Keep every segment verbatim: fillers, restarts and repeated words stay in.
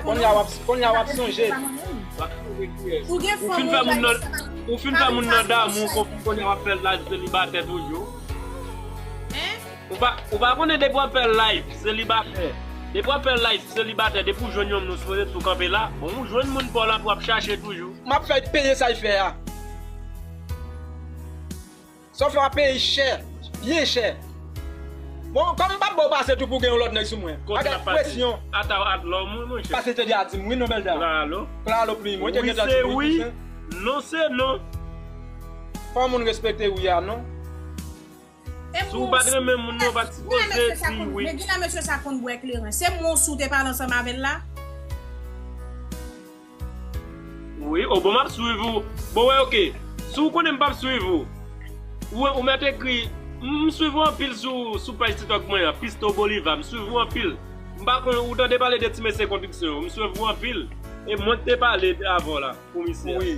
Kounye a w ap, kounye a w ap sonje. Ou gen fanm ou fin fè moun nan, ou fin fè moun nan damou, kounye a w ap fè live selibatè toujou. Ou pa, ou pa konnen depi w ap fè live selibatè. Depi w ap fè live selibatè, depi w jwenn yon moun ou sipoze tou kanpe la. Bon, ou jwenn moun pa w la pou w ap chache toujou. M ap fè peye sa l fè a. Sa w fè w ap peye chè, byen chè. Bon, kòm m p ap ba w pase tou pou gen yon lòt nèg sou mwen. Kote l ap pase? Presyon. Ata, at lòm wi, monchè. Pase te di a di m wi non, bèl dam. Klalo. Klalo plim. Wi se wi, non se non. Fò moun respekte wi a non. Si w pa t renmen moun nan, w pa t sipoze di wi. Men gen nan mesye sa konn bwè kleren. Se mwen ou sou te pale ansanm avè l la? Wi, o bon, m ap swiv ou. Bon, wè, oke. Si w konnen m p ap swiv ou, ou, ou mèt ekri, m, m swiv ou anpil sou, sou paj TikTok mwen an, Pisto Boliva, m swiv ou anpil. M pa konn, ou tande pale de ti mesye konviksyon yo, m swiv ou anpil. E mwen ki te pale avè w la, komisè. Wi.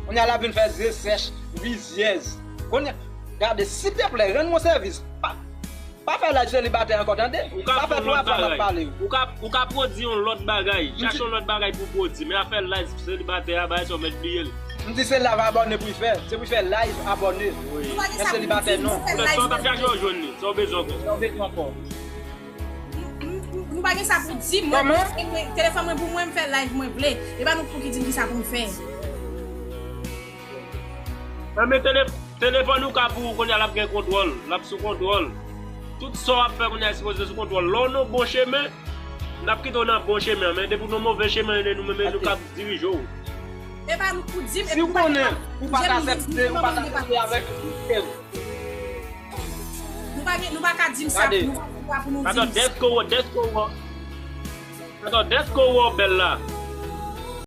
Kounye a l ap vin fè zye sèch, rizyèz. Kounye a, gade, silteplè, rann mwen sèvis. Pa, pa fè live selibatè ankò, tande? Sa fè twa fwa m ap pale. Ou ka, ou ka pwodui yon lòt bagay. Chache yon lòt bagay pou w pwodui. Men afè live selibatè a, bagay sa w mèt bliye l. M di se live abòne pou l fè. Se pou l fè live abòne. Wi. Men selibatè non. Sa w t ap chache w jwenn li. Sa w bezwen ankò. Sa w bezwen ankò. M, m, m, nou pa gen sa pou di m. Mwen, mwen, mwen, telefòn mwen pou mwen, m fè live mwen vle. E pa nou pou ki di m ki sa pou m fè. Nan men tele-, telefòn ou ka pou ou, kounye a l ap gen kontwòl, l ap sou kontwòl. Tout sa w ap fè kounye a sipoze sou kontwòl. Lè w nan bon chemen, n ap kite w nan bon chemen an, men depi w nan move chemen, e nou menm, e nou k ap dirije w. E pa nou pou di m, si w konnen ou pa t aksepte, ou pa t aksepte avèk. Nou pa gen, nou pa ka di m sa, nou pa gen dwa pou nou di m sa. Atò, dèske w, dèske w, atò, dèske w wè w bèl la.